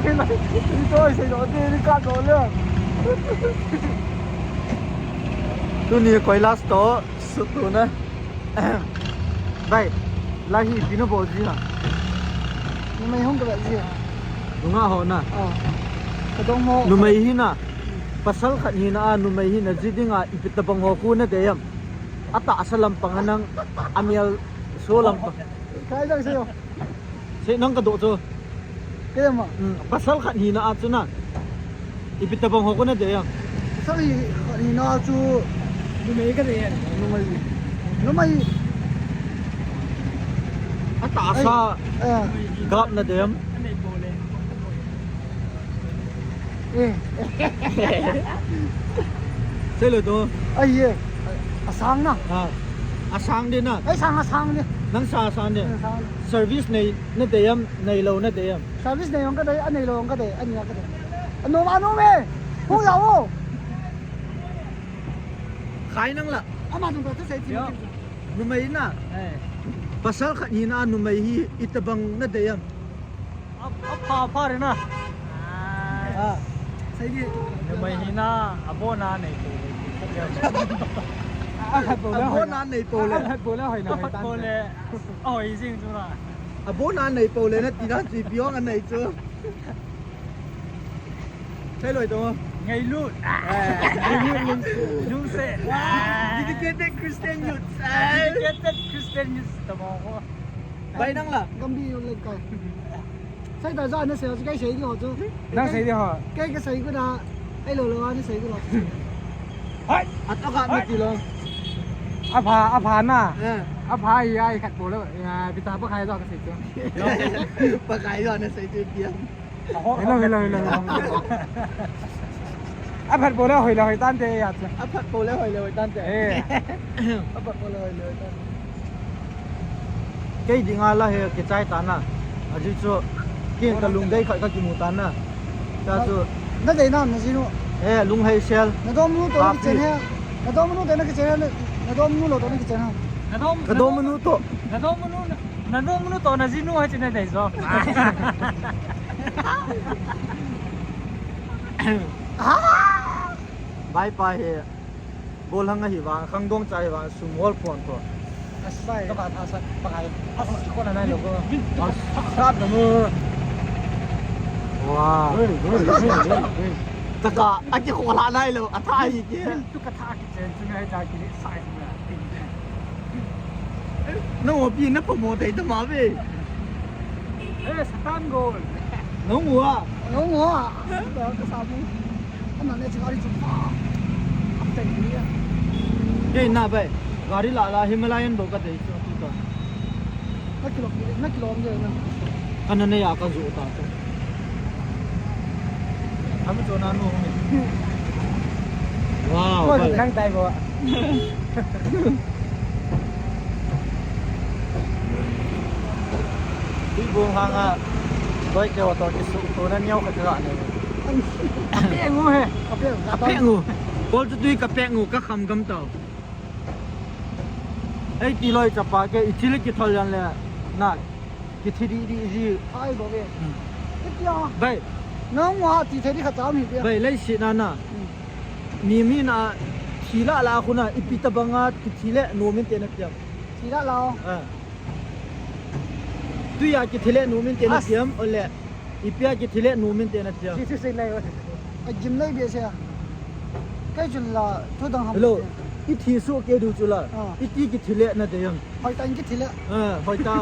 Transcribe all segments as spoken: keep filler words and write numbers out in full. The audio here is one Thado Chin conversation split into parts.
Ito, sei lo, di, di ka lo le. Tuni koi last to, sut tu na. Bai, la hi ipi nabol ji ham? Numei hung kala ji ham? Nunga ho na. Ah. Kadong mo. Numei hina. Pasal khat hina a numei hina ji dinga ipi tabang ho khu nadei ham? Atahsa lampang a nang, amel so lampang. Kai dang sei o. Sei nang kadoh chu. Kei ma. Hmm, pasal khat hina a chu na. Ipi tabang ho khu nadei ham? Pasal hi khat hina a chu. Numei kadei ham? Numei. Numei. Atahsa. Ai, eh. Gap nadei ham? Eh. Sei lo to. Ai ye. Asang na. Ha. Asang di na. Ai, sang, asang di. Nang sa asang di. Asang di. Service nei nadei ham, neilou nadei ham? Service nei jong kadei, aneilou jong kadei, ani a kadei. Anom, anom e. Hung jao o. Khai nang la. Ama tung ta sei ti. Yo. Numei na. Eh. Pasal khat hina numei hi itabang nadei ham? A, apha, apha re na. Ah. Sei di. Numei hina, abona nei pole. Aphat bol le hoi. Abona nei pole. Aphat bol le hoi na, hoi tan. Aphat bol le. Ahoi jing chu na. Abona nei pole nati na chu ipi jong anei chu. Sei lo to. Ngailut. Eh, ngailut lungset. Lungset. Dedicated Christian youth. Dedicated Christian youth tamo ko. Bai nang la. Gambi yung leg kai. Sei ta ja na sei, kai sei di ho chu. Nang sei di ho. Kai ka sei ko da. Ai lo lo na sei ko lo. Hai. At aka na ti lo. Apha, apha na. Eh. Apha ya i khat bol le. Ya, pita pa khai jo ka sei chu. Pa khai jo na sei chu piang. Hello, hello, hello, hello. Aphat bol le hoi le hoi tante ya chu. Aphat bol le hoi le hoi tante. Eh. Aphat bol le hoi le hoi tante. Kei dinga la hi kichai ta na. Ajeh chu kei kalungdei khat kakimu ta na. Ta chu. Nadei na, najinu. Eh, lunghei sel. Nadomnu to nakichen he. Nadomnu to nakichen he. Nadomnu lo to nakichen he. Nadom, kadomnu to. Nadomnu, nadomnu to najinu ha chu nadei jo. Bai pa hi. Gollhang ahi vang, khangdong cha ahi vang, sum hol pon to. As bai. Ka ba tha sa, pa kai. As ko na nai lo ko. As sa na mo. Wow. Taka, aki ko la nai lo, atha hi ke. Tu ka tha ki chen, tu ngai ja ki sa. Nang opi na promote ta ma ve. Eh, Satan gol. Nang ua. Nang ua. Ka sa mu. Ana ne chingari chu pa. Apte ni ya. Kei na bai. Gari la la Himalayan bou kadei chu tu ta. Na kilo, na kilo om de na. Kana ne ya ka zu ta chu. Kami to na nu. Wow, bai. Nang tai bo. Tui bung hang a, doi ke auto ke su to na niau ka tla ne. Ka pe ngu he. Ka pe, ka pe ngu. Kol tu tui ka pe ngu ka kham gam tau. Ei ti loi chapa ke i chile ki thol yan le na. Kithi di di ji. Ai bo ve. Hmm. Kitia. Bai. Nang wa ti the di kha cham hi dia. Bai, leiset na na. Hmm. Mi mi na thi la la khu na ipi tabang a kithi le nom in te na piam. Thi la la. Ah. Tui a kithi le nom in te na piam o le. Ipi a kithi le nom in te na piam. Thi thi sei lai. A gim lai be se. Kai chun la thu dang ham. Hello. I thi su ke du chu la. Ah. I ti kithi le na de yam. Hoi tan kithi le. Ah, hoi ta.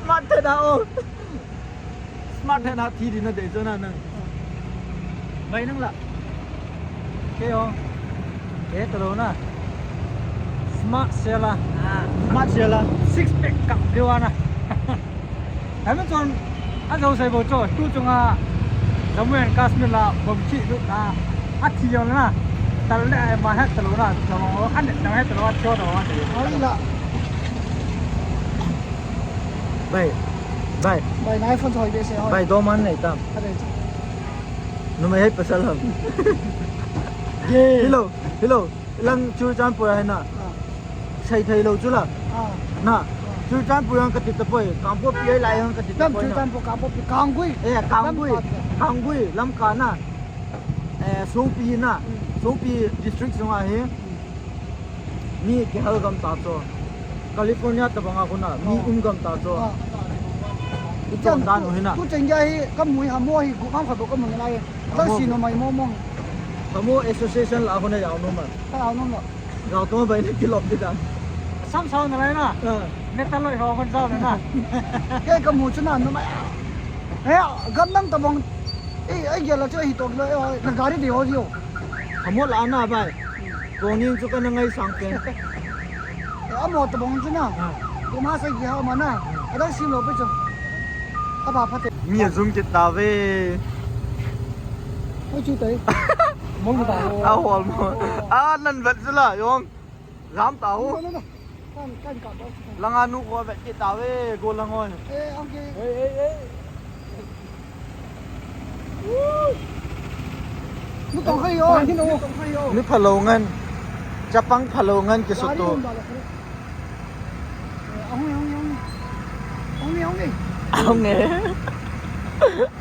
Smart the da o. Smart the na thi di na de chu na nang. Bai nang la. Ke o. Ke to lo na. Smart sela. Ah, smart sela. Six pack kap de wa na. Hami chon a jo sai bo cho tu chunga Jammu and Kashmir la bom chi lut na a thi yong na tal le ai ma het lo na cho a net na het lo a cho do a. Oi la. Bai. Bai. Bai, na iPhone choi be se oi. Bai, do man nei tam. A dei. Numei hai pasal ham. Ye. Hello, hello. Lang Churachandpur hai na. Ah. Sai thei lo chu la. Ah. Na. Ah. Churachandpur jong kati tapoi, Kangpokpi lai jong kati tapoi na. Churachandpur, Kangpokpi, Kanggui. Eh, Kanggui, Lamka. Kanggui, Lamka na. Eh, Songpi na. Hmm. Songpi district sunga hi. Hmm. Mi kihal gam ta chu. California tabang a kona, mi um gam ta chu. Ah. Ichon dan u hi na. Tu cheng gei hi, kamu hi Hamo hi, gu kam khat bou kamu nalai. Hamo. Ka si nom mai mo mo. Hamo association la kona jao nom ma. Ka jao nom lo. Jao to bai ni kilom di dan. Sam sao nalai na. Ah. Metal loi ho kon sao na. Kei kamu chu na nom mai. He, gam nam tabang. Eh, ai gel la chu hi to lo, eh, na gari di ho di ho. Hamo la na bai. Kong ning chu kana ngaisang pen. Eh, amo tabang chu na. Ah. Kum ha sa gi ha ma na. Ah. Adang sim lo pe chu. Aba phate. Mi a zum kit tave. Oi chu tai. Mong ta. A hol mo. A nan vat chu la jong. Jam ta ho. No, no, no. Kan, kan ka ba. Langa nu ko vet kit tave, go lang oi. Eh, ang ke. Ei, ei, ei. Mi tong khai yo, mi tong khai yo. Mi phalou ngan. Chapang phalou ngan kisuto. Gari hung ba la khu. Eh, ahung, ahung, ahung. Ahung, ahung. Ahung e.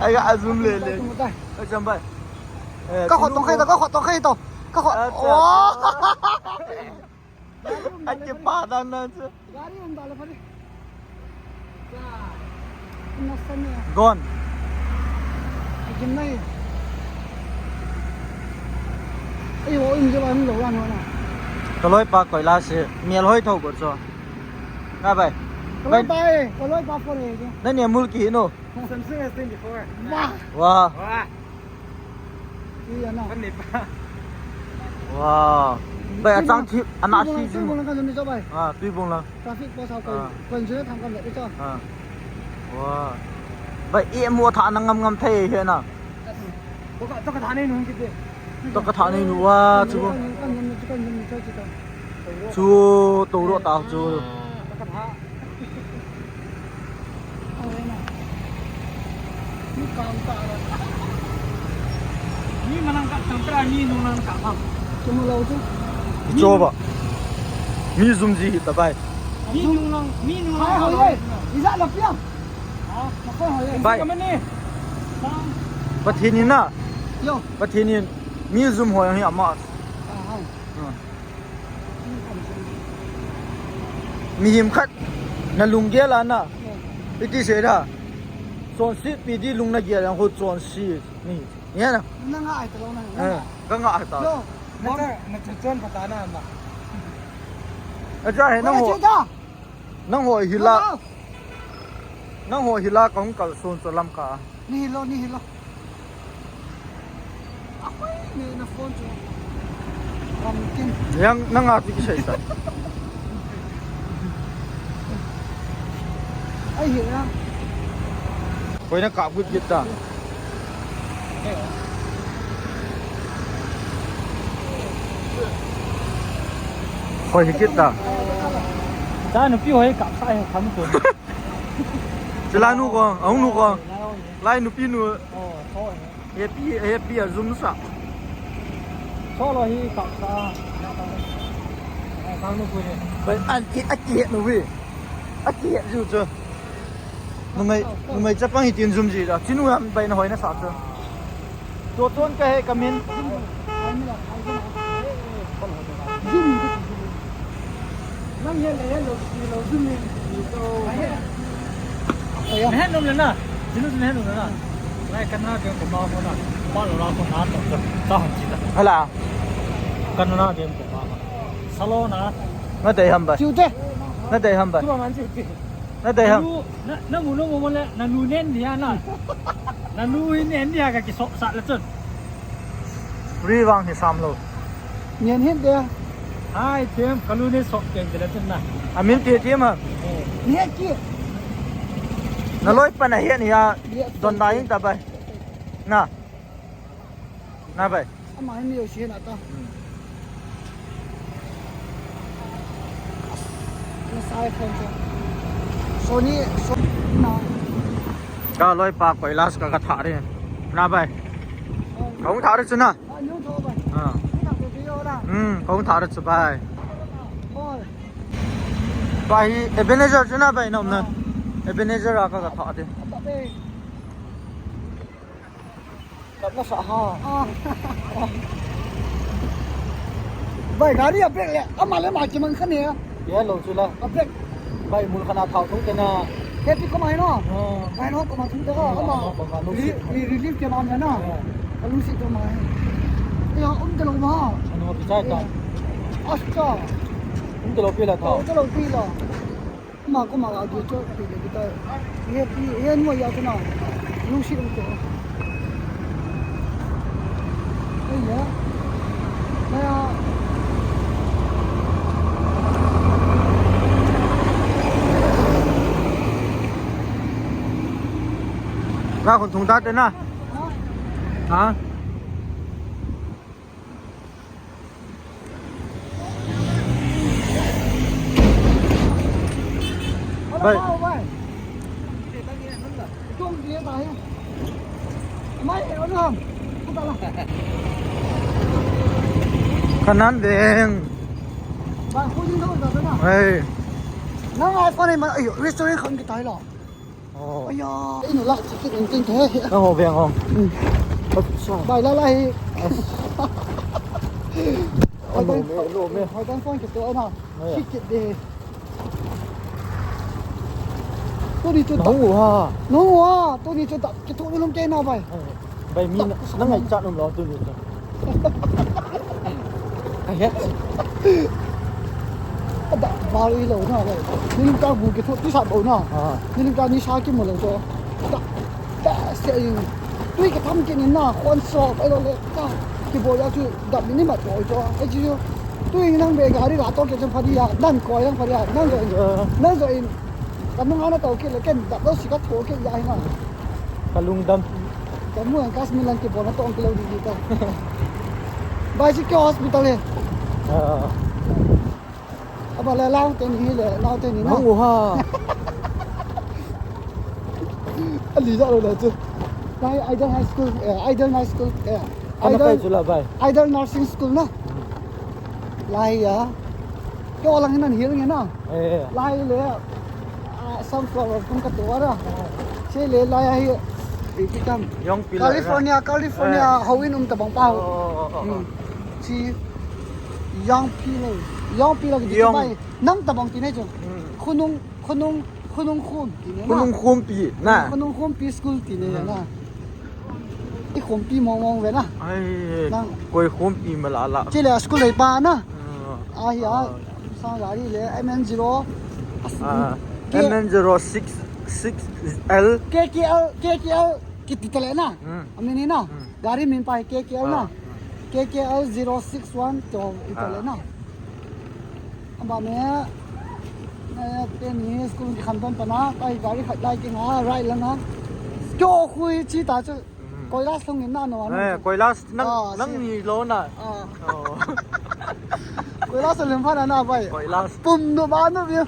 Ai ga azum le le. Tung tai. Ai jam bai. Eh, ka khot tong khai to, ka khot tong khai to. Ka khot. Acha. Oh. Ati pa dan na chu. Gari hung ba la phale. Gon. Ai, kin nai. Ai, ho in je ba hung lo ran ho na. Ka loi pa koi la se, mial hoi tho go cho. Ka bai. Ka loi pa e, ka loi pa phone e. Na ne mul ki no. Samsung S twenty-four. Wah. Wah. Wah. Tui ana. Kan ni pa. Wow. Bai, achang thi, ana thi jin. Tuibong lang kan jom ni cho bai. Ah, Tuibong lang. Traffic post hao kai. Ah. Kan jin tham kan le cho. Ah. Wow. Bai, e mo tha na ngam ngam thei he na. To ka, to ka tha nei nu kiti. To ka tha nei nu wa chu. Kan jom ni, kan jom ni cho chi ta. Chu to ro ta chu. Ah, to ka tha. Mi manang ka tang tra, mi nung lang ka ma. Chu ma lo chu. Cho ba. Mi zum ji ta bai. Mi nung lang, mi nung lang. Hai, hai, hai. Iza la piang. Ha? Ma ko hai. Bai. Ka mani. Pathen in na. Yo. Pathen in mi zum ho hi ama. Ah, hai. Ah. Mihem khat na lunggel a na. Iti sei da. Chonset pi di lung na gel ang ho chonset ni. Ni na. Na nga ai ta lo na. Eh, ka nga ai ta. Yo. Na ta, na ta chon pa ta na ma. Acha he na ho. Nang ho hi la. Nang ho hi la kong kal sun cho lam ka. Ni hi lo, ni hi lo. Akoi ni na phone chu. Kam kin. Yang nang a ti kisai sa. Ai hi na. Koi na ka gut git ta. Hoi hi kit ta. Ta nupi hoi kap sa he tham tu. Chila nu ko, ahung nu ko. Lai nupi nu. Oh, so he. Happy, happy a zum sa. So lo hi kap sa. Kang nu ko ni. Bai an ki a ki nu wi. A ki ju chu. Numei, numei chapang hi tin zum ji da. Chinu ham bai na hoi na sa chu. Tua tuan ka he ka min. Nang he le he lo si lo zum ni. He nom le na. Chinu he nom le na. Lai kan na ke ko ma ko na. Ma lo la ko na to. Ta hon ji da. Hala. Kan na ke ko ma ko. Salon a. Na dei ham ba. Chiu te. Na dei ham ba. Tu man chiu te. Na dei ham. Na, na mu no mo le, na nu nen dia na. Na nu hi nen dia ka kiso sa le chun. Free vang hi sam lo. Nen hin dia. Hai, them, ka lu ne sok ken de le chun na. A min te them ha. Eh. Ni he ki. Na loi pa na he ni ya. Don da in ta bai. Na. Na bai. Ama hin ni yo si na ta. Hmm. Sony, Sony na. Ka loi pa koi las ka ka tha re. Na bai. Kong tha re chu na. Ah, ni tho bai. Ah. Ni ka ko yo la. Hmm, kong tha re chu bai. Bol. Bai hi Ebenezer chu na bai nom na. Ebenezer a ka ka tha de. Kap na sa ha. Ah. Bai, gari a brake le, ama le ama kimang kha ne. Ye lo chu la. A brake. Bai, mul khana thao thung te na. He pi ko mai no. Ah. Bai no ko ma thung te ko, ama. Ah, ko ma lungsit. Re-, re-, relief ke ma na. Ah. Ka lungsit ko mai. Ya, um te lo ma. Ano pi chai ta. Asta. Um te lo pi la thao. Um te lo pi la. Ama ko ma la du cho pi le kita. He pi, he no ya te na. Lungsit um te. Ai ya. Ai ya. Ra khun thung ta te na. Ha? Bai. Kanan deng. Hey. Nang iPhone ma, ayo, restaurant khang kita lo. Oh. Aya, inu la, ticket in tin the. Nang ho veng ho. Hmm. Acha. Bai la la hi. Yes. Ano me, ano me. Hai dan phone ke to na. Aya. Ticket de. Tuni chu ta. Nang u ha. Nang u ha. Tuni chu ta. Ke to ni lum ke na bai. Bai mi na, na ngai chat nom lo tuni. Ka het. Da ba ri lo na le. Ni lim ka bu ke tho ti sa bo na. Ah. Ni lim ka ni sa ki mo lo to. Da. Da se yin. Tui ke tham ke ni na khon so bai lo le ka. Ki bo ya chu da mi ni ma to to. Ai ji yo. Tui nang be gari la to ke chan pha di ya. Nang ko yang pha di ya. Nang zo in. Ah. Nang zo in. Ka nung ana to ke le ken da lo si ka tho ke ya hi na. Ka lungdam. Ka mu ang kas mi lang ke bona tong kilo di kita. Bai si ke hospital e. Ah. Aba le lao ten hi le, lao ten hi na. Nang u ha. Ali ja lo le chu. Lai Idol High School, eh, Idol High School, eh. Ana Idol, kai chu la bai. Idol Nursing School na. Hmm. Lai ya. Ke olang hinan hilang na. Eh. Lai le. Ah, sunflower kum ka tuara. Che le lai ahi. Ipi kam. Young pillar na. California, California, eh, houin um tabang pa ho. Oh, oh, oh, oh. Hmm. Chi young pillar. Young pillar ki young. Bai. Nang tabang ti ne chu. Hmm. Khonung, khonung, khonung khompi ne na. Khonung khompi na. Khonung khompi school ti ne na. Hmm. I khompi mong mong ve na. Ai, nang koi khompi ma la la. Chi le school lei pa na. Ah. Ahi a. Ah. Sang gari le M N zero. Ah, K-, M N zero six six L. K K L, K K L. Kiti tale na. Hmm. Amin ni na. Hmm. Gari min pa K K L na. Ah. K K L zero six one to itale na. Ah. Aba me, eh, teni school ki khan ton pana, kai gari khat lai ki nga, right la nga. Kyo khui chi ta chu, hmm, koilas lung in na no, eh, koilas nang, ah, nang si ni lo na. Ah. Oh. Koilas lung pha na na bai. Koilas. Pum no ba no bi.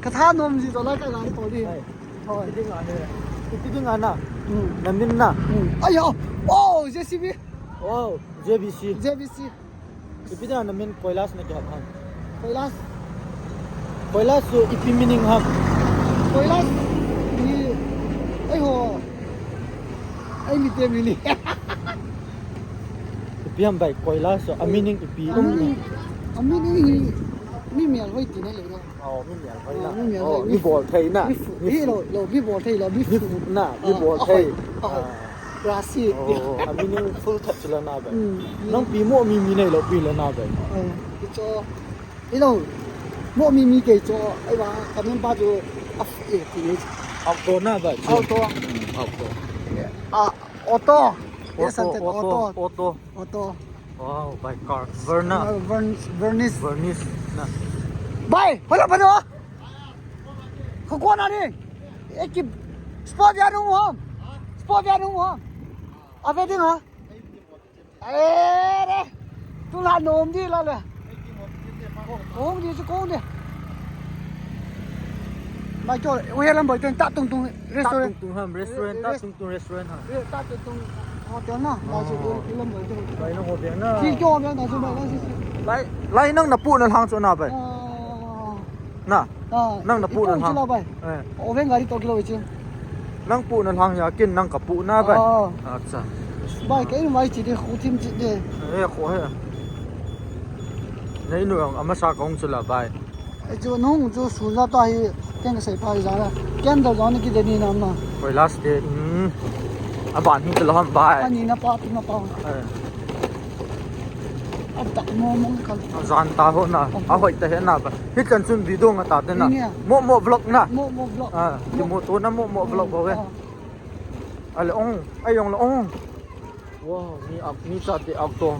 Ka tha nom ji to lai ka gari to di. Hai. Hoi. Ipi ding a ne. Ipi ding a na. Hmm. Na min na. Hmm. Ai yo. Oh, J C B. Wow, J B C. J B C. Ipi da na min koilas na kya ham? Koilas. Koilas chu ipi meaning ham? Koilas ni, ai ho. Ai mi te mi ni. Ipi ham bai koilas chu, a meaning ipi? A meaning, a meaning hi mi mel hoi ti na le no. Oh, mi mel hoi na. Oh, mi mel hoi. Oh, mi bol thei na. Mi fu-, mi fu-, lo, lo, mi bol thei lo, mi fu-, mi fu na, mi bol thei. Ah, ah, ah. Rasi. Oh, a meaningful that chu la na ba. Mm, mm. Nang pi mo mi mi nei lo pi la na ba. Eh, ki cho. Hello. Mo mi mi ke cho. Ai ba, ka min ba chu. Af, eh, ti nei. Auto na ba. Auto. Mm, auto. Ah, auto. Yes, auto, auto, auto. Auto. Auto. Wow, by car. Verna. Uh, Vern-, Vernice. Vernice na. Bai, hola pa do. Ko ko na ni. Ekip sport ya nu ham. Sport ya nu ham. Ave ding ha. Are. Tu la nom di la le. Kong di chu kong di. Mai cho, u he lam bai ten ta tung tung restaurant. Ta tung tung ham restaurant, ta tung tung restaurant ha. Eh, ta tung tung hotel na. Mai chu u lam bai ten. Bai na hotel na. Chi cho bai na chu bai na si si. Lai, lai nang na pu na hang cho na bai. Ah. Na. Ah, nang na pu na hang. Bai. Eh. Oven gari to kilo ichi. Nang pu na hang ya kin nang ka pu na bai. Ah. Acha. Bai ke in bai chi de khu thim chi de. Eh, khu he. Nei nu ang amasa kong chu la bai. Ai chu nung chu su za ta hi ken ka sei pa za la. Ken da za ni ki de ni na ma. Koi last day. Hmm. Aban hi chu la ham bai. Ani na pa tu na pa. Eh. Adak mo mong kal. Zan ta ho na. Ahoi ta he na ba. Hi kan chun video nga ta te na. Ni, ni. Mo mo vlog na. Mo mo vlog. Ah, ki mo to na mo mo vlog ba we. Ah. Ale ong, ai ong la ong. Wow, ni ak ni cha te ak to.